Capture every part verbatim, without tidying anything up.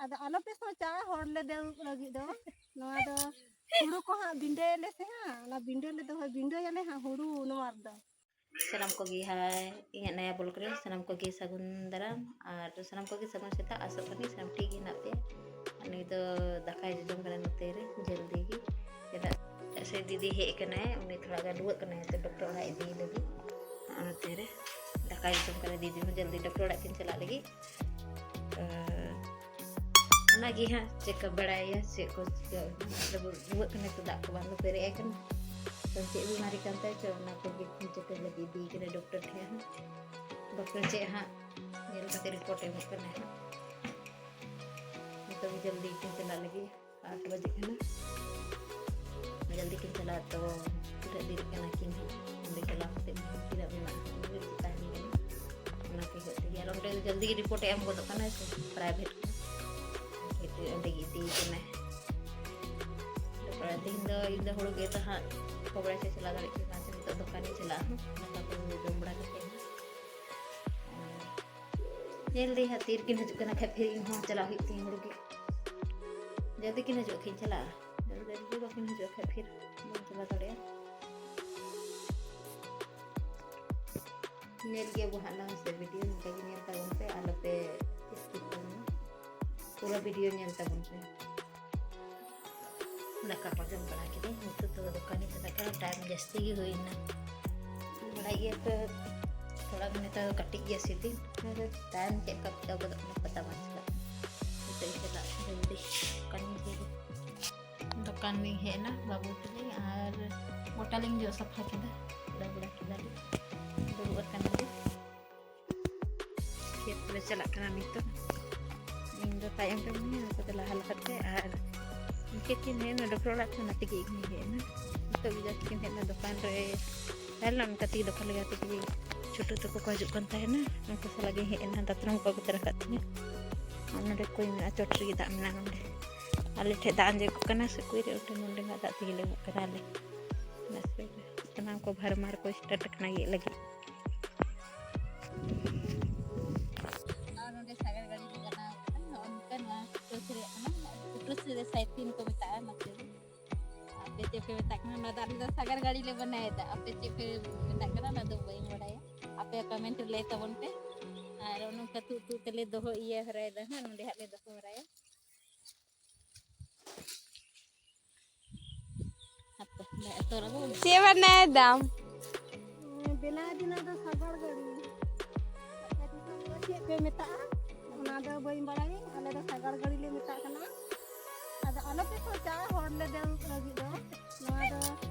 ᱟᱫᱚ ᱟᱞᱚᱯᱮ ᱥᱚᱪᱟᱜᱼᱟ ᱦᱚᱲ ᱞᱮ ᱫᱮᱣ ᱞᱟᱹᱜᱤᱫ ᱫᱚ᱾ ᱱᱚᱣᱟ ᱫᱚ ᱦᱩᱲᱩ ᱠᱚ ᱦᱟᱸᱜ ᱵᱤᱸᱰᱟᱹᱭᱟᱞᱮ ᱥᱮ ᱦᱟᱸᱜ, ᱚᱱᱟ ᱵᱤᱸᱰᱟᱹ ᱞᱮ ᱫᱚᱦᱚᱭ, ᱵᱤᱸᱰᱟᱹᱭᱟᱞᱮ ᱦᱟᱸᱜ ᱦᱩᱲᱩ ᱱᱚᱣᱟ ᱨᱮᱫᱚ᱾ ᱥᱟᱱᱟᱢ ᱠᱚᱜᱮ ᱦᱟᱭ, ᱤᱧᱟᱹᱜ ᱱᱟᱭᱟ ᱵᱞᱚᱜ ᱨᱮ ᱥᱟᱱᱟᱢ ᱠᱚᱜᱮ ᱥᱟᱹᱜᱩᱱ ᱫᱟᱨᱟᱢ ᱟᱨ ᱥᱟᱱᱟᱢ ᱠᱚᱜᱮ ᱥᱟᱹᱜᱩᱱ ᱥᱮᱛᱟᱜ᱾ ᱟᱥᱚᱜ ᱠᱟᱹᱱᱟᱹᱧ ᱥᱟᱱᱟᱢ ᱴᱷᱤᱠ ᱜᱮ ᱦᱮᱱᱟᱜ ᱯᱮᱭᱟ᱾ ᱟᱨ ᱱᱩᱭ ᱫᱚ ᱫᱟᱠᱟᱭ ᱡᱚᱡᱚᱢ ᱠᱟᱱᱟ ᱱᱚᱛᱮ ᱨᱮ ᱡᱚᱞᱫᱤ ᱜᱮ, ᱪᱮᱫᱟᱜ ᱥᱮ ᱫᱤᱫᱤ ᱦᱮᱡ ᱟᱠᱟᱱᱟᱭ, ᱩᱱᱤ ᱛᱷᱚᱲᱟ ᱜᱟᱱ ᱨᱩᱣᱟᱹᱜ ᱠᱟᱱᱟᱭ, ᱛᱚ ᱰᱚᱠᱴᱚᱨ ᱚᱲᱟᱜ ᱤᱫᱤᱭᱮ ᱞᱟᱹᱜᱤᱫ᱾ ᱱᱚᱛᱮ ᱨᱮ ᱫᱟᱠᱟᱭ ᱡᱚᱡᱚᱢ ᱠᱟᱱᱟ ᱫᱤᱫᱤ ᱦᱚᱸ ᱡᱚᱞᱫᱤ ᱰᱚᱠᱴᱚᱨ ᱚᱲᱟᱜ ᱠᱤᱱ ᱪᱟᱞᱟᱜ ᱞᱟᱹᱜᱤᱫ᱾ ᱟᱨ ᱚᱱᱟᱜᱮ ᱦᱟᱸᱜ ᱪᱮᱠᱟᱯ ᱵᱟᱲᱟᱭᱮᱭᱟ, ᱪᱮᱫ ᱠᱚ ᱪᱤᱠᱟᱹ, ᱢᱚᱛᱞᱚᱵ ᱨᱩᱣᱟᱹᱜ ᱠᱟᱱᱟᱭ ᱛᱚ, ᱫᱟᱜ ᱠᱚ ᱵᱟᱝ ᱯᱮᱨᱮᱡ ᱟᱭ ᱠᱟᱱᱟ, ᱛᱚ ᱪᱮᱫ ᱵᱤᱢᱟᱨᱤ ᱠᱟᱱ ᱛᱟᱭ ᱪᱚ, ᱚᱱᱟ ᱠᱚᱜᱮ ᱪᱮᱠᱟᱯ ᱞᱟᱹᱜᱤᱫ ᱤᱫᱤᱭᱮ ᱠᱟᱱᱟ ᱰᱚᱠᱴᱚᱨ ᱴᱷᱮᱱ ᱦᱟᱸᱜ᱾ ᱰᱚᱠᱴᱚᱨ ᱪᱮᱫ ᱦᱟᱸᱜ ᱧᱮᱞ ᱠᱟᱛᱮ ᱨᱤᱯᱳᱨᱴ ᱮᱢᱚᱜ ᱠᱟᱱᱟ ᱦᱟᱸᱜ᱾ ᱱᱤᱛᱚᱜ ᱜᱮ ᱡᱚᱞᱫᱤ ᱠᱤᱱ ᱪᱟᱞᱟᱜ ᱞᱟᱹᱜᱤᱫ, ᱟᱴ ᱵᱟᱡᱮ ᱠᱟᱱᱟ, ᱡᱚᱞᱫᱤ ᱠᱤᱱ ᱪᱟᱞᱟᱜᱼᱟ᱾ ᱛᱚ ᱛᱤᱱᱟᱹᱜ ᱫᱮᱨᱤᱜ ᱠᱟᱱᱟ ᱠᱤᱱ ᱦᱟᱸᱜ, ᱚᱸᱰᱮ ᱪᱟᱞᱟᱣ ᱠᱟᱛᱮ ᱛᱤᱱᱟᱹᱜ ᱢᱮᱱᱟᱜᱼᱟ, ᱛᱟᱦᱮᱱ ᱠᱟᱱᱟ᱾ ᱚᱱᱟ ᱠᱚ ᱤᱭᱟᱹ ᱛᱮᱜᱮ ᱟᱨ ᱚᱸᱰᱮ ᱡᱚᱞᱫᱤ ᱜᱮ ᱨᱤᱯᱳᱨᱴ ᱮ ᱮᱢ ᱜᱚᱫᱚᱜ ᱠᱟᱱᱟ ᱥᱮ, ᱯᱨᱟᱭᱵᱷᱮᱴ ᱠᱚ᱾ ᱚᱸᱰᱮ ᱜᱮ ᱤᱫᱤᱭᱮ ᱠᱟᱱᱟᱭ᱾ ᱛᱟᱨᱯᱚᱨᱮ ᱛᱮᱦᱮᱧ ᱫᱚ ᱤᱧ ᱫᱚ ᱦᱩᱲᱩ ᱜᱮᱫ ᱫᱚ ᱦᱟᱸᱜ ᱠᱷᱚᱵᱽᱲᱟ ᱥᱮᱫ ᱪᱟᱞᱟᱣ ᱫᱟᱲᱮᱭᱟᱜ ᱠᱟᱱᱟ, ᱱᱤᱛᱚᱜ ᱫᱚᱠᱟᱱᱤᱧ ᱪᱟᱞᱟᱜᱼᱟ ᱦᱟᱸᱜ, ᱫᱟᱠᱟ ᱠᱚ ᱡᱚᱢ ᱵᱟᱲᱟ ᱠᱟᱛᱮ ᱦᱟᱸᱜ᱾ ᱧᱮᱞ ᱫᱟᱹᱧ ᱦᱟᱸᱜ ᱛᱤᱨᱮᱠᱤᱱ ᱦᱤᱡᱩᱜ ᱠᱟᱱᱟ, ᱠᱷᱟᱡ ᱯᱷᱤᱨ ᱤᱧ ᱦᱚᱸ ᱪᱟᱞᱟᱜ ᱦᱩᱭᱩᱜ ᱛᱤᱧ ᱦᱩᱲᱩ ᱜᱮᱫ᱾ ᱡᱩᱫᱤ ᱠᱤᱱ ᱦᱤᱡᱩᱜ ᱠᱷᱟᱡ ᱤᱧ ᱪᱟᱞᱟᱜᱼᱟ, ᱡᱩᱫᱤ ᱵᱟᱹᱠᱤᱱ ᱦᱤᱡᱩᱜ ᱠᱷᱟᱡ ᱯᱷᱤᱨ ᱵᱟᱹᱧ ᱪᱟᱞᱟᱣ ᱫᱟᱲᱮᱭᱟᱜᱼᱟ᱾ ᱧᱮᱞ ᱜᱮᱭᱟ ᱵᱚ ᱦᱟᱸᱜ ᱱᱟᱝ ᱥᱮ ᱵᱷᱤᱰᱤᱭᱳ, ᱱᱚᱝᱠᱟ ᱜᱮ ᱧᱮᱞ ᱛᱟᱵᱚᱱ ᱯᱮ, ᱟᱞᱚ ᱯᱮ skip ᱛᱟᱵᱚᱱᱟ᱾ ᱯᱩᱨᱟᱹ ᱵᱷᱤᱰᱤᱭᱳ ᱧᱮᱞ ᱛᱟᱵᱚᱱ ᱯᱮ᱾ ᱫᱟᱠᱟ ᱠᱚ ᱡᱚᱢ ᱵᱟᱲᱟ ᱠᱮᱫᱟᱹᱧ, ᱱᱤᱛᱚᱜ ᱫᱚ ᱫᱚᱠᱟᱱᱤᱧ ᱪᱟᱞᱟᱜ ᱠᱟᱱᱟ, ᱴᱟᱭᱤᱢ ᱡᱟᱹᱥᱛᱤ ᱜᱮ ᱦᱩᱭᱱᱟ᱾ ᱵᱟᱲᱟᱭ ᱜᱮᱭᱟ ᱯᱮ, ᱛᱷᱚᱲᱟ ᱜᱟᱱ ᱱᱮᱛᱟᱨ ᱫᱚ ᱠᱟᱹᱴᱤᱡ ᱜᱮᱭᱟ ᱥᱤᱴᱤᱝ, ᱚᱱᱟ ᱫᱚ ᱴᱟᱭᱤᱢ ᱪᱮᱫ ᱞᱮᱠᱟ ᱵᱤᱛᱟᱹᱣ ᱜᱚᱫᱚᱜ ᱠᱟᱱᱟ ᱯᱟᱛᱟ ᱵᱟᱝ ᱪᱟᱞᱟᱜ ᱠᱟᱱᱟ᱾ ᱱᱤᱛᱚᱜ ᱤᱧ ᱪᱟᱞᱟᱜ ᱡᱚᱞᱫᱤ ᱫᱚᱠᱟᱱᱤᱧ ᱤᱫᱤᱭᱟ᱾ ᱫᱚᱠᱟᱱ ᱞᱤᱧ ᱦᱮᱡ ᱮᱱᱟ ᱵᱟᱹᱵᱩ ᱛᱟᱹᱞᱤᱧ, ᱟᱨ ᱜᱚᱴᱟ ᱞᱤᱧ ᱡᱚᱜ ᱥᱟᱯᱷᱟ ᱠᱮᱫᱟ, ᱠᱩᱲᱟᱹ ᱵᱟᱲᱟ ᱠᱮᱫᱟᱞᱤᱧ, ᱫᱩᱲᱩᱵ ᱟᱠᱟᱱᱟᱞᱤᱧ᱾ ᱠᱷᱮᱛ ᱞᱮ ᱪᱟᱞᱟᱜ ᱠᱟᱱᱟ ᱱᱤᱛᱚᱜ᱾ ᱤᱧ ᱫᱚ ᱛᱟᱭᱚᱢ ᱨᱮ ᱢᱤᱱᱟᱹᱧᱟ, ᱩᱱᱠᱩ ᱫᱚ ᱞᱟᱦᱟ ᱞᱟᱦᱟ ᱛᱮ᱾ ᱟᱨ ᱩᱱᱠᱤᱱ ᱠᱤᱱ ᱦᱮᱡ ᱮᱱᱟ ᱰᱚᱠᱴᱚᱨ ᱚᱲᱟᱜ ᱠᱷᱚᱱ, ᱚᱱᱟ ᱛᱮᱜᱮ ᱤᱧ ᱦᱚᱸᱧ ᱦᱮᱡ ᱮᱱᱟ᱾ ᱱᱤᱛᱚᱜ ᱜᱮ just ᱠᱤᱱ ᱦᱮᱡ ᱮᱱᱟ ᱫᱚᱠᱟᱱ ᱨᱮ᱾ ᱛᱟᱦᱮᱸ ᱞᱮᱱᱟ ᱚᱱᱠᱟ ᱛᱮᱜᱮ ᱫᱚᱠᱟᱱ ᱞᱟᱜᱟ ᱛᱮᱜᱮ ᱪᱷᱳᱴᱳ ᱛᱟᱠᱚ ᱠᱚ ᱦᱤᱡᱩᱜ ᱠᱟᱱ ᱛᱟᱦᱮᱱᱟ, ᱩᱱᱠᱩ ᱥᱟᱞᱟᱜ ᱜᱤᱧ ᱦᱮᱡ ᱮᱱᱟ᱾ ᱫᱟᱛᱨᱚᱢ ᱠᱚ ᱟᱹᱜᱩ ᱛᱚᱨᱟ ᱠᱟᱜ ᱛᱤᱧᱟᱹ᱾ ᱟᱨ ᱱᱚᱰᱮ ᱠᱩᱧ ᱢᱮᱱᱟᱜᱼᱟ, ᱪᱚᱴ ᱨᱮᱜᱮ ᱫᱟᱜ ᱢᱮᱱᱟᱜᱼᱟ᱾ ᱱᱚᱰᱮ ᱟᱞᱮ ᱴᱷᱮᱡ ᱫᱟᱜ ᱟᱸᱡᱮᱫᱚᱜ ᱠᱟᱱᱟ ᱥᱮ ᱠᱩᱧ ᱨᱮ, ᱚᱸᱰᱮ ᱱᱚᱰᱮ ᱱᱟᱜ ᱫᱟᱜ ᱛᱮᱜᱮ ᱞᱮ ᱩᱢᱩᱜ ᱠᱟᱱᱟ ᱟᱞᱮ᱾ ᱚᱱᱟ ᱥᱩᱨ ᱨᱮ ᱥᱟᱱᱟᱢ ᱠᱚ ᱵᱷᱟᱨᱢᱟᱨ ᱠᱚ start ᱟᱠᱟᱱᱟ ᱜᱮᱫ ᱞᱟᱹᱜᱤᱫ᱾ ᱟᱨ ᱱᱚᱰᱮ ᱥᱟᱜᱟᱲ ᱜᱟᱹᱰᱤ ᱠᱚ ᱵᱮᱱᱟᱣ ᱠᱟᱫᱟ, ᱱᱚᱜᱼᱚ ᱱᱚᱝᱠᱟ ᱱᱚᱣᱟ ᱥᱮ ᱥᱟᱭᱛᱤᱱ ᱠᱚ ᱢᱮᱛᱟᱜᱼᱟ ᱱᱚᱛᱮ ᱫᱚ᱾ ᱟᱯᱮ ᱪᱮᱫ ᱯᱮ ᱢᱮᱛᱟᱜ ᱠᱟᱱᱟ? ᱚᱱᱟ ᱫᱚ ᱟᱞᱮ ᱫᱚ ᱥᱟᱜᱟᱲ ᱜᱟᱹᱲᱤ ᱞᱮ ᱵᱮᱱᱟᱣᱮᱫᱟ᱾ ᱟᱯᱮ ᱪᱮᱫ ᱯᱮ ᱢᱮᱛᱟᱜ ᱠᱟᱱᱟ? ᱚᱱᱟ ᱫᱚ ᱵᱟᱹᱧ ᱵᱟᱲᱟᱭᱟ᱾ ᱟᱯᱮ ᱠᱚᱢᱮᱱᱴ ᱨᱮ ᱞᱟᱹᱭ ᱛᱟᱵᱚᱱ ᱯᱮ᱾ ᱟᱨ ᱱᱚᱝᱠᱟ ᱛᱩᱫ ᱛᱩᱫ ᱛᱮᱞᱮ ᱫᱚᱦᱚ ᱤᱭᱟᱹ ᱦᱚᱨᱟᱭᱮᱫᱟ ᱦᱟᱸᱜ, ᱱᱚᱸᱰᱮ ᱦᱟᱸᱜ ᱞᱮ ᱫᱚᱦᱚ ᱦᱚᱨᱟᱭᱟ᱾ ᱦᱟᱯᱮ, ᱫᱟᱜ ᱮ ᱛᱚᱨ ᱟᱹᱜᱩ᱾ ᱪᱮᱫ ᱵᱮᱱᱟᱣ ᱫᱟᱢ? ᱵᱮᱱᱟᱣ ᱫᱤᱱᱟᱹ ᱫᱚ ᱥᱟᱜᱟᱲ ᱜᱟᱹᱲᱤ᱾ ᱟᱯᱮ ᱫᱤᱥᱚᱢ ᱫᱚ ᱪᱮᱫ ᱯᱮ ᱢᱮᱛᱟᱜᱼᱟ? ᱚᱱᱟ ᱫᱚ ᱵᱟᱹᱧ ᱵᱟᱲᱟᱭᱟ᱾ ᱟᱞᱮ ᱫᱚ ᱥᱟᱜᱟᱲ ᱜᱟᱹᱲᱤ ᱞᱮ ᱢᱮᱛᱟᱜ ᱠᱟᱱᱟ᱾ ᱟᱫᱚ ᱟᱞᱚ ᱯᱮ ᱥᱚᱪᱟᱜᱼᱟ ᱦᱚᱲ ᱞᱮ ᱫᱮᱡ ᱞᱟᱹᱜᱤᱫ ᱫᱚ᱾ ᱱᱚᱣᱟ ᱫᱚ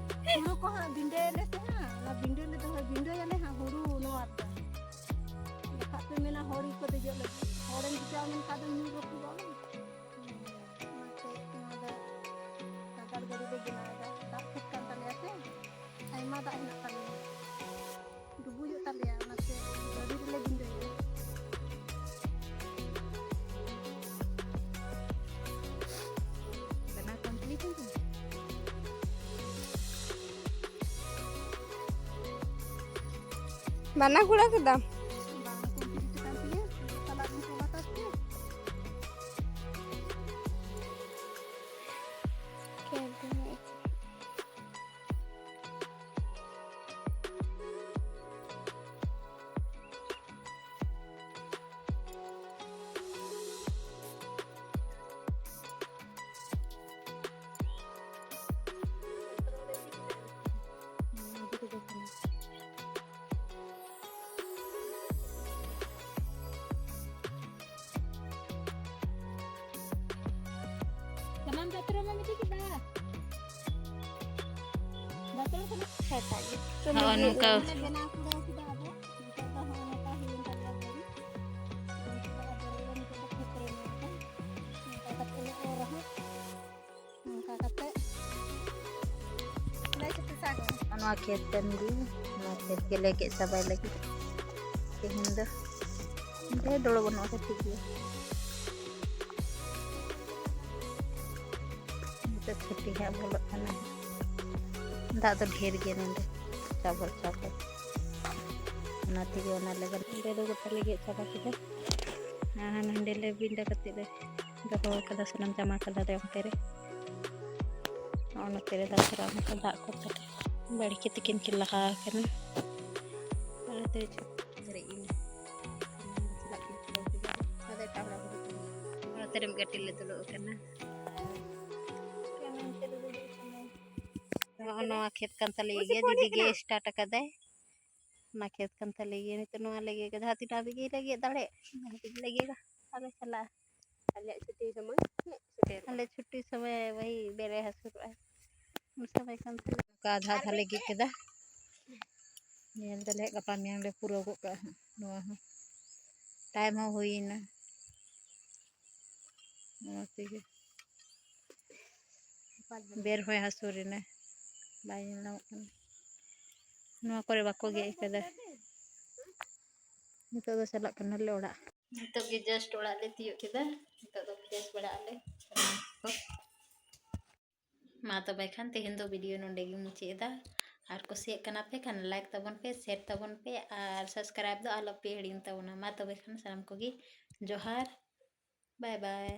ᱦᱩᱲᱩ ᱠᱚ ᱦᱟᱸᱜ ᱵᱤᱸᱰᱟᱹᱭᱟᱞᱮ ᱥᱮ ᱦᱟᱸᱜ, ᱚᱱᱟ ᱵᱤᱸᱰᱟᱹ ᱞᱮ ᱫᱚᱦᱚᱭ, ᱵᱤᱸᱰᱟᱹᱭᱟᱞᱮ ᱦᱟᱸᱜ ᱦᱩᱲᱩ ᱱᱚᱣᱟ ᱨᱮᱫᱚ᱾ ᱵᱟᱠᱷᱟᱡ ᱯᱮ ᱢᱮᱱᱟ ᱦᱚᱲ ᱜᱮᱠᱚ ᱫᱮᱡᱚᱜ ᱞᱟᱹᱜᱤᱫ᱾ ᱦᱚᱲᱮᱢ ᱫᱮᱡᱚᱜᱼᱟ ᱢᱮᱱᱠᱷᱟᱱ ᱫᱚ ᱧᱩᱨ ᱨᱟᱹᱯᱩᱫᱚᱜ ᱟᱢ᱾ ᱚᱱᱟᱛᱮ ᱱᱚᱣᱟ ᱫᱚ ᱥᱟᱜᱟᱲ ᱜᱟᱹᱰᱤ ᱞᱮ ᱵᱮᱱᱟᱣ ᱮᱫᱟ᱾ ᱫᱟᱜ ᱠᱷᱩᱵ ᱠᱟᱱ ᱛᱟᱞᱮᱭᱟ ᱥᱮ, ᱟᱭᱢᱟ ᱫᱟᱜ ᱦᱮᱱᱟᱜ ᱛᱟᱞᱮᱭᱟ, ᱰᱩᱵᱩᱡᱚᱜ ᱛᱟᱞᱮᱭᱟ, ᱚᱱᱟᱛᱮ ᱜᱟᱹᱰᱤ ᱨᱮᱞᱮ ᱵᱤᱸᱰᱟᱹᱭᱟ᱾ ᱵᱮᱱᱟᱣ ᱠᱚᱢᱯᱞᱤᱴ ᱮᱱ ᱛᱟᱢᱟ? ᱵᱟᱱᱟ ᱜᱩᱲᱟ ᱠᱮᱫᱟᱢ? ᱵᱟᱝ ᱠᱚᱢᱯᱞᱤᱴ ᱟᱠᱟᱱ ᱛᱤᱧᱟᱹ, ᱱᱤᱛᱚᱜ ᱪᱟᱞᱟᱜ ᱤᱧ ᱪᱟᱞᱟᱜ ᱠᱟᱱ ᱛᱤᱧᱟᱹ᱾ ᱥᱟᱱᱟᱢ ᱫᱟᱛᱨᱚᱢ ᱮᱢ ᱤᱫᱤ ᱠᱮᱫᱟ? ᱫᱟᱛᱨᱚᱢ ᱥᱟᱱᱟᱢ ᱥᱮᱛᱟᱜ ᱜᱮ᱾ ᱦᱚᱸᱜᱼᱚ ᱱᱚᱝᱠᱟ᱾ ᱵᱮᱱᱟᱣ ᱠᱩᱲᱟᱹᱣ ᱠᱮᱫᱟ ᱟᱫᱚ᱾ ᱱᱤᱛᱚᱜ ᱫᱚ ᱦᱚᱸᱜᱼᱚ ᱱᱚᱝᱠᱟ ᱦᱩᱭᱮᱱ ᱛᱟᱞᱮᱭᱟ ᱜᱟᱹᱰᱤ᱾ ᱱᱤᱛᱚᱜ ᱫᱚ ᱟᱫᱚ ᱱᱤᱛᱚᱜ ᱫᱚ ᱠᱷᱮᱛ ᱨᱮ ᱢᱮᱱᱟᱜᱼᱟ᱾ ᱱᱚᱝᱠᱟ ᱠᱟᱛᱮ ᱞᱮ ᱮᱨᱟ ᱦᱟᱸᱜ᱾ ᱱᱚᱝᱠᱟ ᱠᱟᱛᱮ ᱞᱮ ᱪᱩᱯᱤ ᱥᱟᱜᱟ᱾ ᱱᱚᱣᱟ ᱠᱷᱮᱛ ᱠᱟᱱ ᱜᱮ, ᱱᱚᱣᱟ ᱠᱷᱮᱛ ᱜᱮᱞᱮ ᱜᱮᱫ ᱪᱟᱵᱟᱭ ᱞᱟᱹᱜᱤᱫ ᱛᱮᱦᱮᱧ ᱫᱚ᱾ ᱰᱷᱮᱨ ᱫᱚ ᱵᱟᱹᱱᱩᱜᱼᱟ, ᱠᱟᱹᱴᱤᱡ ᱜᱮᱭᱟ᱾ ᱱᱤᱛᱚᱜ ᱪᱷᱩᱴᱤ ᱦᱟᱸᱜ ᱵᱚᱞᱚᱜ ᱠᱟᱱᱟ᱾ ᱫᱟᱜ ᱫᱚ ᱰᱷᱮᱨ ᱜᱮᱭᱟ ᱱᱚᱰᱮ, ᱪᱟᱵᱚᱞ ᱪᱟᱵᱚᱞ᱾ ᱚᱱᱟ ᱛᱮᱜᱮ ᱚᱱᱟ ᱞᱟᱹᱜᱤᱫ ᱱᱚᱰᱮ ᱫᱚ ᱜᱚᱴᱟ ᱞᱮ ᱜᱮᱫ ᱪᱟᱵᱟ ᱠᱮᱫᱟ᱾ ᱟᱨ ᱱᱚᱰᱮ ᱞᱮ ᱵᱤᱸᱰᱟᱹ ᱠᱟᱛᱮ ᱞᱮ ᱫᱚᱦᱚ ᱠᱟᱫᱟ, ᱥᱟᱱᱟᱢ ᱡᱟᱢᱟ ᱠᱟᱫᱟ ᱞᱮ ᱚᱱᱛᱮ ᱨᱮ᱾ ᱱᱚᱜᱼᱚ ᱱᱚᱛᱮ ᱨᱮ ᱫᱟᱜ ᱠᱚ ᱛᱟᱞᱮ ᱵᱟᱹᱲᱤ ᱠᱟᱛᱮ ᱠᱤᱱ ᱠᱤᱱ ᱞᱟᱦᱟ ᱟᱠᱟᱱᱟ᱾ ᱚᱱᱟᱛᱮ ᱪᱮᱫ ᱯᱮᱨᱮᱡ ᱮᱱᱟ᱾ ᱟᱫᱚ ᱮᱴᱟᱜ ᱦᱚᱲᱟᱜ ᱦᱩᱲᱩ ᱠᱚ᱾ ᱚᱱᱟᱛᱮ ᱨᱮ ᱜᱟᱹᱰᱤ ᱞᱮ ᱫᱩᱲᱩᱵ ᱟᱠᱟᱱᱟ᱾ ᱱᱚᱜᱼᱚ ᱱᱚᱣᱟ ᱠᱷᱮᱛ ᱠᱟᱱ ᱛᱟᱞᱮ ᱜᱮᱭᱟ, ᱫᱤᱫᱤ ᱜᱮ ᱥᱴᱟᱨᱴ ᱟᱠᱟᱫᱟᱭ᱾ ᱚᱱᱟ ᱠᱷᱮᱛ ᱠᱟᱱ ᱛᱟᱞᱮ ᱜᱮᱭᱟ᱾ ᱱᱤᱛᱚᱜ ᱱᱚᱣᱟ ᱞᱮ ᱜᱮᱫᱟ, ᱡᱟᱦᱟᱸ ᱛᱤᱱᱟᱹᱜ ᱦᱟᱹᱵᱤᱡ ᱜᱮ ᱞᱮ ᱜᱮᱫ ᱫᱟᱲᱮᱭᱟᱜ, ᱚᱱᱟ ᱦᱟᱹᱵᱤᱡ ᱜᱮᱞᱮ ᱜᱮᱫᱟ᱾ ᱟᱨ ᱞᱮ ᱪᱟᱞᱟᱜᱼᱟ᱾ ᱟᱞᱮᱭᱟᱜ ᱪᱷᱩᱴᱤ ᱥᱚᱢᱚᱭ ᱥᱮᱴᱮᱨᱚᱜᱼᱟ᱾ ᱟᱞᱮ ᱪᱷᱩᱴᱤ ᱥᱚᱢᱚᱭ ᱵᱷᱟᱹᱭ ᱵᱮᱨᱮ ᱦᱟᱹᱥᱩᱨᱚᱜᱼᱟᱭ᱾ ᱩᱱ ᱥᱚᱢᱚᱭ ᱠᱟᱱ ᱛᱟᱞᱮ᱾ ᱚᱱᱠᱟ ᱟᱫᱷᱟ ᱟᱫᱷᱟ ᱞᱮ ᱜᱮᱫ ᱠᱮᱫᱟ᱾ ᱧᱮᱞ ᱫᱟᱞᱮ ᱜᱟᱯᱟ ᱢᱮᱭᱟᱝ ᱞᱮ ᱯᱩᱨᱟᱹᱣ ᱜᱚᱫ ᱠᱟᱜᱼᱟ ᱦᱟᱸᱜ ᱱᱚᱣᱟ ᱦᱚᱸ᱾ ᱴᱟᱭᱤᱢ ᱦᱚᱸ ᱦᱩᱭᱮᱱᱟ᱾ ᱚᱱᱟ ᱛᱮᱜᱮ ᱵᱮᱨ ᱦᱚᱸᱭ ᱦᱟᱹᱥᱩᱨ ᱮᱱᱟ, ᱵᱟᱭ ᱧᱮᱞ ᱧᱟᱢᱚᱜ ᱠᱟᱱᱟ᱾ ᱱᱚᱣᱟ ᱠᱚᱨᱮ ᱵᱟᱠᱚ ᱜᱮᱫ ᱠᱟᱫᱟ᱾ ᱱᱤᱛᱚᱜ ᱫᱚ ᱪᱟᱞᱟᱜ ᱠᱟᱱᱟᱞᱮ ᱚᱲᱟᱜ᱾ ᱱᱤᱛᱚᱜ ᱜᱮ just ᱚᱲᱟᱜ ᱞᱮ ᱛᱤᱭᱳᱜ ᱠᱮᱫᱟ᱾ ᱱᱤᱛᱚᱜ ᱫᱚ fresh ᱵᱟᱲᱟᱜ ᱟᱞᱮ ᱥᱟᱱᱟᱢ ᱠᱚ᱾ ᱢᱟ ᱛᱚᱵᱮ ᱠᱷᱟᱱ ᱛᱮᱦᱮᱧ ᱫᱚ video ᱱᱚᱰᱮ ᱜᱮ ᱢᱩᱪᱟᱹᱫ ᱮᱫᱟ᱾ ᱟᱨ ᱠᱩᱥᱤᱭᱟᱜ ᱠᱟᱱᱟ ᱯᱮ ᱠᱷᱟᱱ like ᱛᱟᱵᱚᱱ ᱯᱮ, share ᱛᱟᱵᱚᱱ ᱯᱮ ᱟᱨ subscribe ᱫᱚ ᱟᱞᱚ ᱯᱮ ᱦᱤᱲᱤᱧ ᱛᱟᱵᱚᱱᱟ᱾ ᱢᱟ ᱛᱚᱵᱮ ᱠᱷᱟᱱ ᱥᱟᱱᱟᱢ ᱠᱚᱜᱮ ᱡᱚᱦᱟᱨ, bye bye᱾